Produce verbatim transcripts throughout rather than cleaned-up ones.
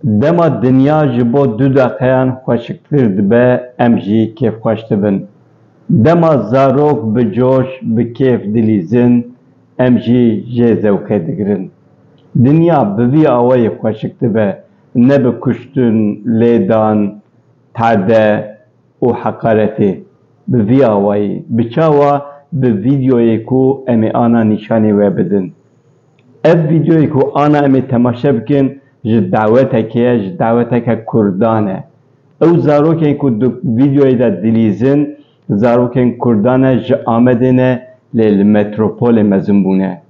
Dema dinya ji bo du deqeyan xweşiktir dibe, em jî kêfxweş dibin. Dema zarok bi coş, bi kêf dilîzin, em jî jê zewqê digirin. Dinya bi vî awayî xweşik dibe, ne bi kuştin, lêdan, tade û heqaretê. Bi vî awayî, bi çawa? Bi vîdeoyê ku em ê ana nîşanî we bidin. Ev vîdeoyê ku ana em ê temaşe bikin, ji dawetekê ye, ji daweteke kurdan e. Ew zarokên ku di vîdeoyê de dilîzin, zarokên kurdan e, ji Amedê ne, lê li metropolê mezin bûne.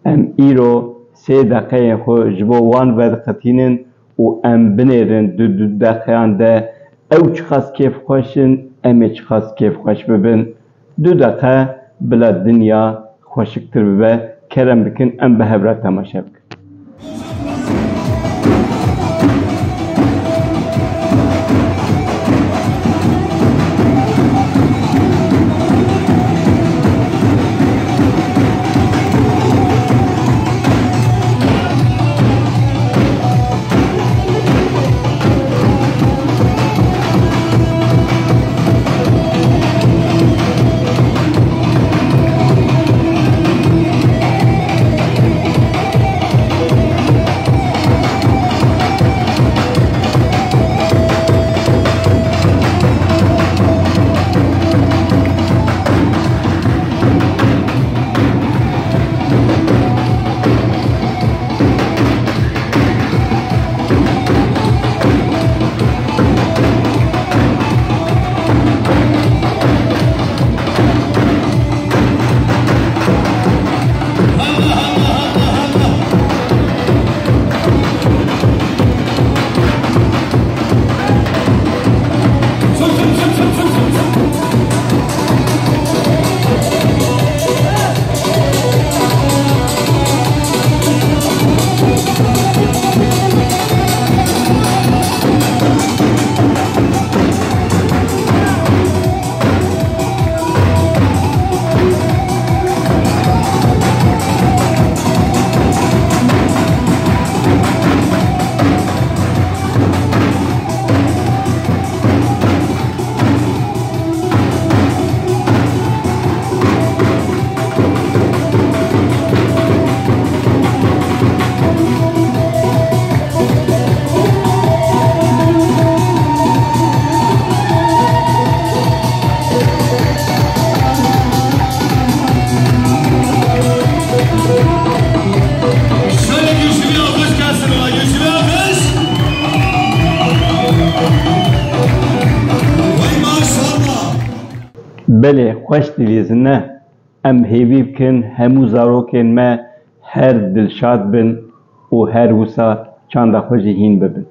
Em îro sê deqeyên xwe ji bo wan vediqetînin û em binêrin di du deqeyan de ew çiqas kêfxweş in, em ê çiqas kêfxweş bibin. Du deqe bila dinya xweşiktir bibe. Kerem bikin, em bi hev re temaşe bikin. Şöyle güçlü bir alkış gelsin ona, güçlü bir alkış. Vay maşallah. Belê, xweş dilîzin, ne? Em hêvî bikin hemû zarokên me her dilşad bin û her wisa çanda xwe jî hîn bibin.